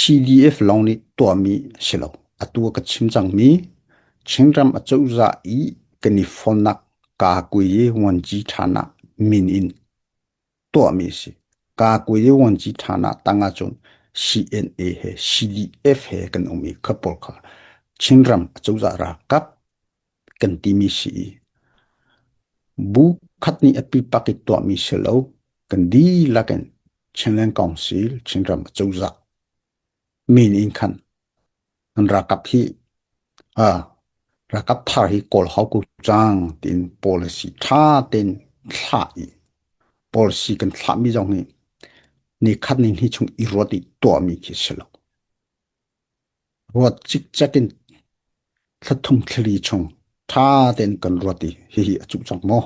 CDF lawng nih tuahmi si lo. Atu ka chim cangmi Chinram acozah i kan i fonnak Kakuyi Vuanci Ṭhana min in tuahmi a si. Kakuyi Vuanci Ṭhana tang ahcun CNA he CDF he kan um i kha pawl kha Chinram acozah ralkap kan timi si i bu khat nih a pipak i tuahmi si lo. Kan dihlak in Chinland Council Chinram acozah min in khan an ralkap hi ralkap thar hi kawl hau ko cang tiin policy ṭha tein thlah i policy kan thlahmi zong hi ni khat ni hnih chung i ruat i tuahmi khi si lo. Ruat cikcek in thlathum thlali chung ṭha tein kan ruat i hihi a cuh cang maw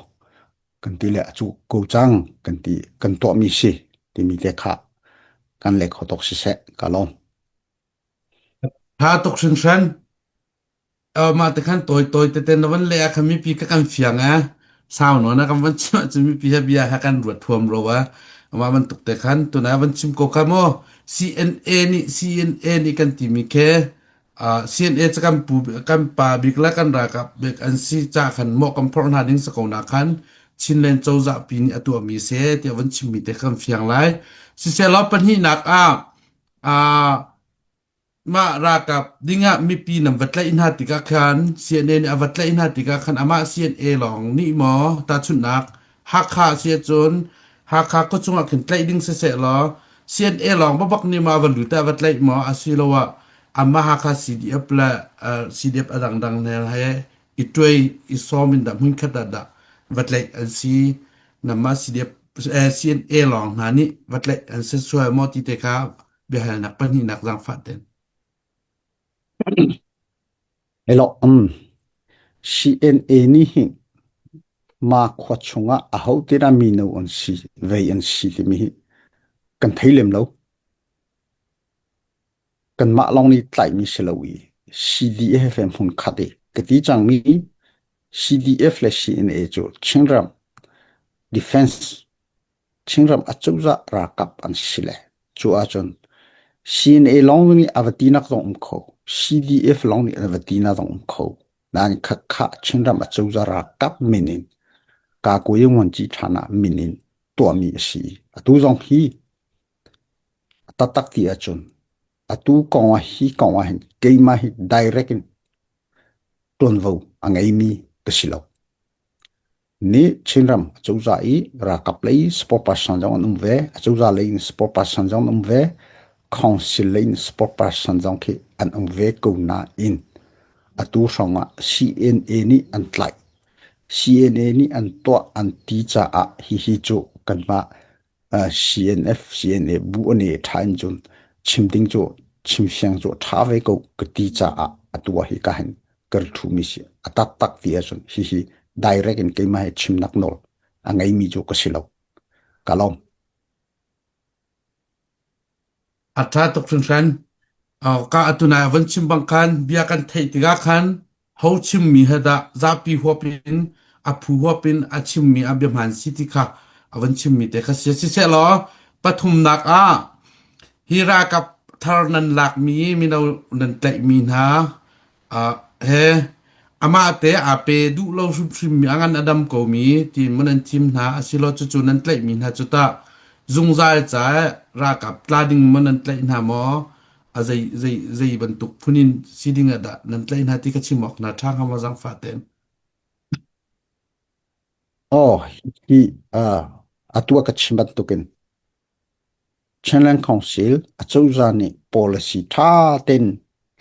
kan ti le a cuh ko cang kan ti kan tuahmi si timi te kha kan leh kho tuk siseh ka lawm. Tha tuk hringhran. Mah te khan tawi tawi tete na van leh ah khan mipi ka kan fiang eh. Sau nawn ah kan van chim ahcun mipi he bia he kan ruat thuam ro eh. Amah bantuk te khan tuna van chim ko kha mu. CNA nih CNA nih kan timi khi uh, CNA cu kan pu kan pa bik le kan ralkap bik an si ca khan mawh kan phorh hna ding si ko na khan Chinland cozah pi nih a tuahmi si tiah van chimmi te kan fiang lai. Siselaw pahnihnak ah uh, Mah ralkap dingah mipi nan va tlaih hna tikah khan CNA nih a va tlaih hna tikah khan amah CNA lawng nih maw tahchunhnak Hakha a si ahcun Hakha khuachung ah khin tlaih ding siseh law CNA lawng babak nih maw a va lut ah a va tlaih maw asiloah amah Hakha CDF le uh, CDF a dangdang hna he i tuai i sawm in dah hmunkhat ah dah va tlaih an si namah CDF eh, CNA lawng hna nih va tlaih an si sual maw ti te kha Biahalnak pahnihnak zaangfah ten. Hello, um, CNA nih hin ma khua chungah aho te dah mino an si, vei an si timi hi kan thei lem lo. Kanmah lawng nih tlaihmi si lo i CDF he hmun khat i ka ti cangmi CDF le CNA cu Chinram Defense Chinram acozah ralkap an si le cu ahcun CNA lawng nih a va tinak zong um kho, CDF lawng nih a va tinak zong um kho. Nain khakha Chinram acozah ralkap min in Kakuyi Nguanci ṭhan ah min in tuahmi a si. Atu zong hi a taktak ti ahcun atu kong ah hi kong ah hin keimah hi direct in ṭuanvo a ngeimi ka si lo. Nih Chinram acozah i ralkap lei sport person zong an um ve, acozah lei in sport person zong an um ve, council lei in sport person zong khi an um ve ko nain atu hrawng ah CNA nih an tlaih. CNA nih an tuah an ti caah hihi cu kanmah CNF CNA bu an i ṭha in cun chim ding cu chim siang cu ṭha ve ko ka ti caah atu ah hi ka hin ka ri ṭhumi si a taktak ti ahcun hihi direct in keimah he chimnak nawl a ngeimi cu ka si lo ka lawm. A ṭha tuk hringhran. Ka atu nai van chim bang khan bia kan theih tikah khan ho chimmi he dah zapi huap in a phu huap in a chimmi a bia hmaan si ti kha a van chimmi te kha si. Siseh law pathumnak ah hi ralkap thar nan lakmi mino nan tlaihmi hna he amah te aa pe duh lo hrimhrimmi a ngan a dam komi tiin maw nan thim hna asilo cucu nan tlaihmi hna cu tah zungzal ca ralkap tla ding maw nan tlaih hna maw a zei zei zei bantuk phun in si ding ah dah nan tlaih hna ti ka chim awk hna ṭha hnga maw zaangfah tein. Oh, hi uh, atu a ka chim bantukin Chinland Council acozah nih policy ṭha tein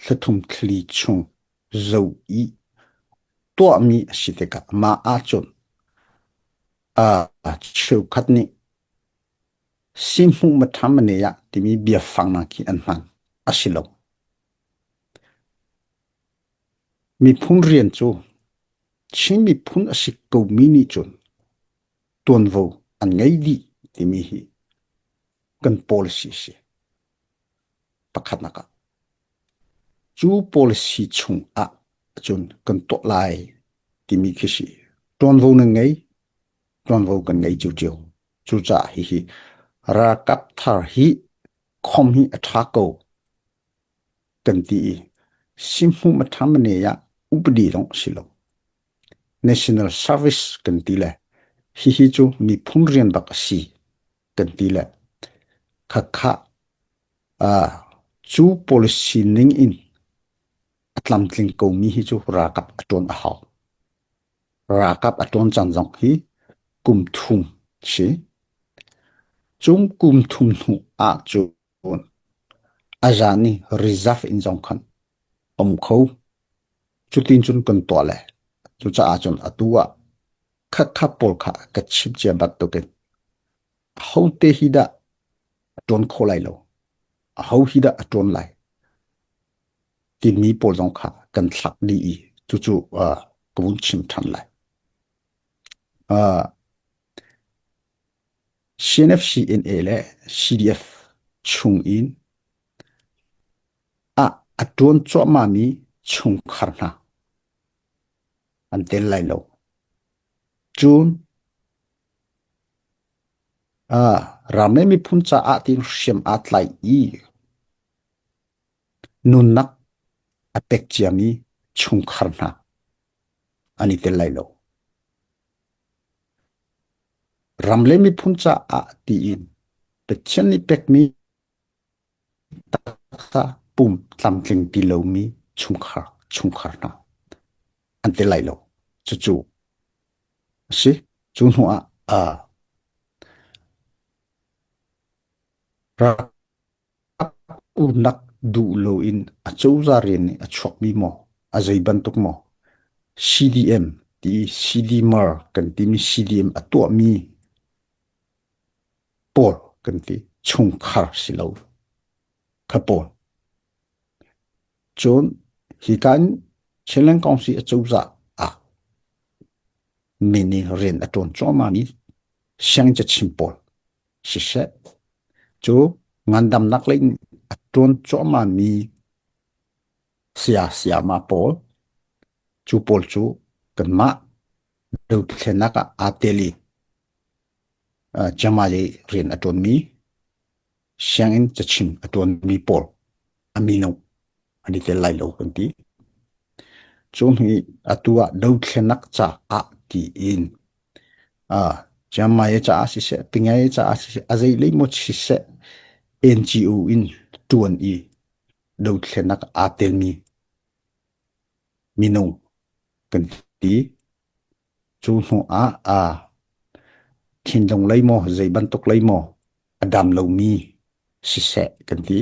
thlathum thli chung zoh i tuahmi a si tikah mah ahcun uh, cheukhat nih sihhmuh maṭham a nei ah timi biafang khi an hman a si lo. Miphun rian cu Chin miphun a si komi nih cun tuanvo an ngei dih timi hi kan policy a si. Pakhatnak ah cu policy chung ah cun kan tuah lai timi khi si. Tuanvo nan ngei, tuanvo kan ngei cio. Cucaah hihi ralkap thar hi khom hi a ṭha ko. kan ti i sihmu mathamane ah upadi zong si lo. National Service kan ti le hihi cu miphun rian bak a si kan ti le khakha cu policy ning in a tlamtling komi hi cu ralkap a ṭuan a hau. Ralkap a ṭuan caan zong hi kum thum si. Cung kum thum hnu ahcun a zan i reserve in zong khan um kho. Cutin cun kan tuah le cucaah cun atu ah khatkhat pawl kha ka chim cia bantukin ahote hi dah a ṭuan kho lai lo, aho hi dah a ṭuan lai timi pawl zong kha kan thlak dih i cucu uh, ka vun chim ṭhan lai. Uh, CNFCNA le CDF chung in ah a ṭuan cuahmahmi chungkhar hna an tel lai lo. Cun uh, ram le miphun caah tiin hriam aa tlai i nunnak a pek ciami chungkhar hna an i tel lai lo. Ram le miphun caah tiin Pathian nih pekmi taksa pum tlamtling ti lomi chungkhar chungkhar hna an tel lai lo. Cucu a si. Cu hnu ah uh, Umnak duh loin acozah rian nih a chuakmi maw, a zei bantuk maw CDM ti CDMR kan timi CDM a tuahmi pawl kan ti chungkhar si lo kha pawl. Cun hika in Chinland Council acozah ah min i rian a ṭuan cuahmahmi sianginn cachim pawl siseh cu ngandamnak lei in a ṭuan cuahmahmi saya sayama pawl cu pawl cu kanmah dothlennak ah aa tel i Jamali rian a ṭuanmi sianginn cachim a ṭuanmi pawl a minung an i tel lai lo kan ti. Cu hnu i atu ah dothlennak caah tiin Chiang Mai caah siseh, Pingai caah siseh, a zei lei maw siseh NGO in ṭuan i dothlennak aa telmi minung kan ti. Cu hnu ah thinlung lei maw, zei bantuk lei maw a dam lomi siseh kan ti.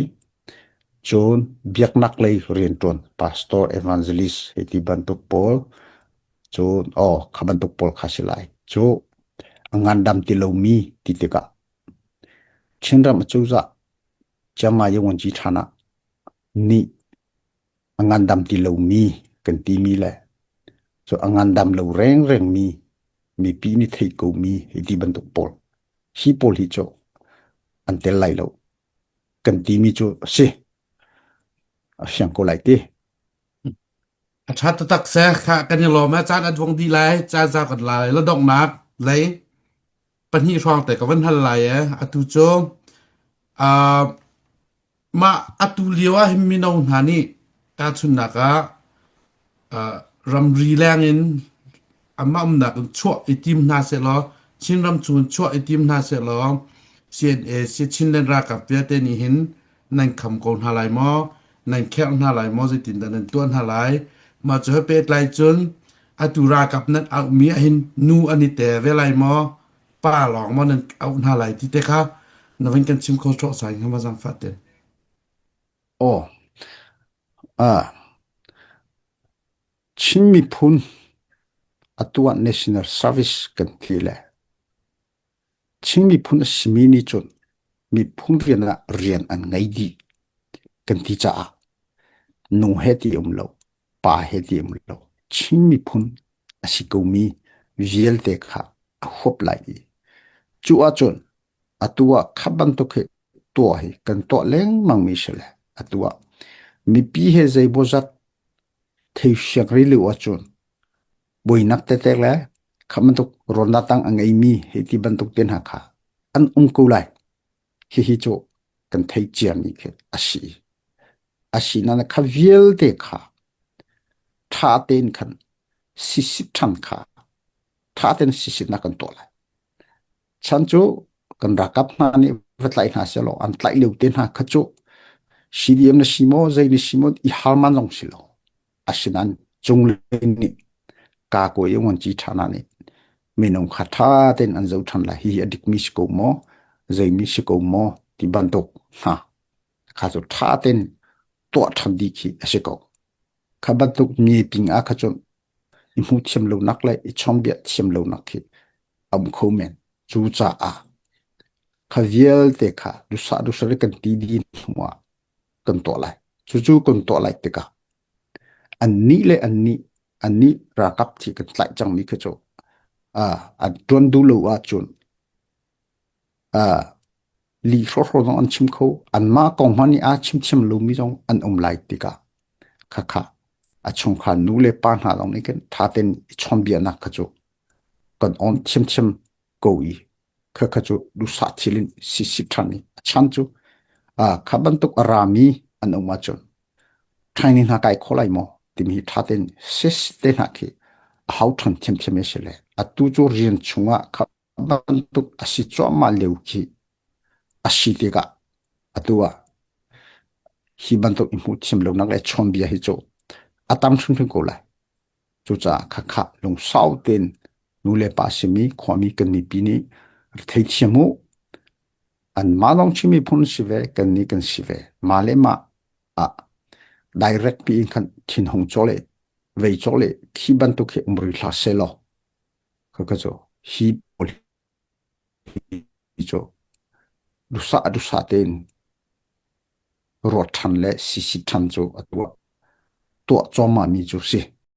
Cun biaknak lei rianṭuan pastor, evangelist hei ti bantuk pawl cun aw kha bantuk pawl kha si lai. Cu a ngandam ti lomi ti tikah Chinram acozah Chiang Mai Yungonci ṭhan ah nih a ngandam ti lomi kan timi le cu a ngandam lo rengrengmi mipi nih theih komi hei ti bantuk pawl hi pawl hi cu an tel lai lo kan timi cu a si a fiang ko lai ti. A ṭha taktak seh kha kan i lawm eh caan a dong dih lai caan za kan la lai la donghnak lei pahnih hrawng te ka van hal lai eh atu cu uh, Mah atu lio ah hin mino hna nih tahchunhnak ah uh, ramri leng in anmah umnak in chuah i tim hna sehlaw Chinram chung in chuah i tim hna sehlaw CNA Chinland ralkap vialte nih hin nan kham ko hna lai maw? Nan kherh hna lai maw? Zeitindah nan tuah hna lai? Mah cu he pehtlai cun atu ralkap nan auhmi ahhin nu an i tel ve lai maw? Pa lawng maw nan auh hna lai ti te kha na van kan chim kho sawh sai hnga ma zaangfah ten. Aw. Ah. Chin miphun atu ah National Service kan ti le Chin miphun a simi nih cun miphun rian ah rian an ngei dih kan ti caah nu he ti um lo, pa he ti um lo. Chin miphun a si komi vialte kha a huap lai i cu ahcun atu ah kha bantuk hi tuah hi kan tuah lengmangmi si le atu ah mipi he zeimawzat theifiang rih lio ahcun buainak tete le kha bantuk rawnnak tang a ngeimi hei ti bantuk te hna kha an um ko lai. Hihi cu kan theih ciami khi a si. Asinain kha vialte kha ṭha tein khan sisip ṭhan kha ṭha tein sisitnak kan tuah lai. Chan cu kan ralkap hna nih va tlaih hna sehlaw an tlaih lio te hna kha cu CDM na si maw zei na si maw i hal man zong si lo. Asinain cunglei nih kakuai ngan ci ṭha hna nih minung kha ṭha tein an zoh ṭhan lai. Hihi a dikmi si ko maw zeimi si ko maw ti bantuk hna kha cu ṭha tein tuah ṭhan dih khi a si ko. Kha bantuk meeting ah kha cun i hmuh thiam lonak le i chawnhbiak thiam lonak khi a um kho men. Cucaah kha vialte kha dusa dusa kan ti dih hnu ah kan tuah lai. Cucu kan tuah lai tikah annih le annih annih ralkap thi kan tlaih cangmi khi cu an ṭuan duh lo ahcun lih hrawhhraw zong an chim kho. Anmah kong hmanh nih aa chim thiam lomi zong an um lai tikah khakha a chungkhar nu le pa hna zong nih khin ṭha tein i chawnhbiaknak kha cu kan on thiamthiam ko i khakha cu duhsah thil in sisip ṭhan i a chan cu kha bantuk a rami an um ahcun training hna kai kho lai maw timi hi ṭha tein sis te hna khi a hau ṭhan thiamthiam a si le atu cu rian chungah kha bantuk a si cuahmah lio khi a si tikah atu ah hi bantuk i hmuh thiam lonak le chawnbia hi cu a tam hrimhrim ko lai. Cucaah khakha lungsau tein nu le pa simi khuami kan mipi nih theithiam u. Anmah lawng Chin miphun si ve, kannih kan si ve. Mah le mah ah direct pi in khan thinhung cawleh, vei cawleh khi bantuk hi um rih hlah seh law. Khakha cu hi pawl hi cu duhsah duhsah tein ruat ṭhan le sisi ṭhan cu a tuah tuah cuahmah mi cu si.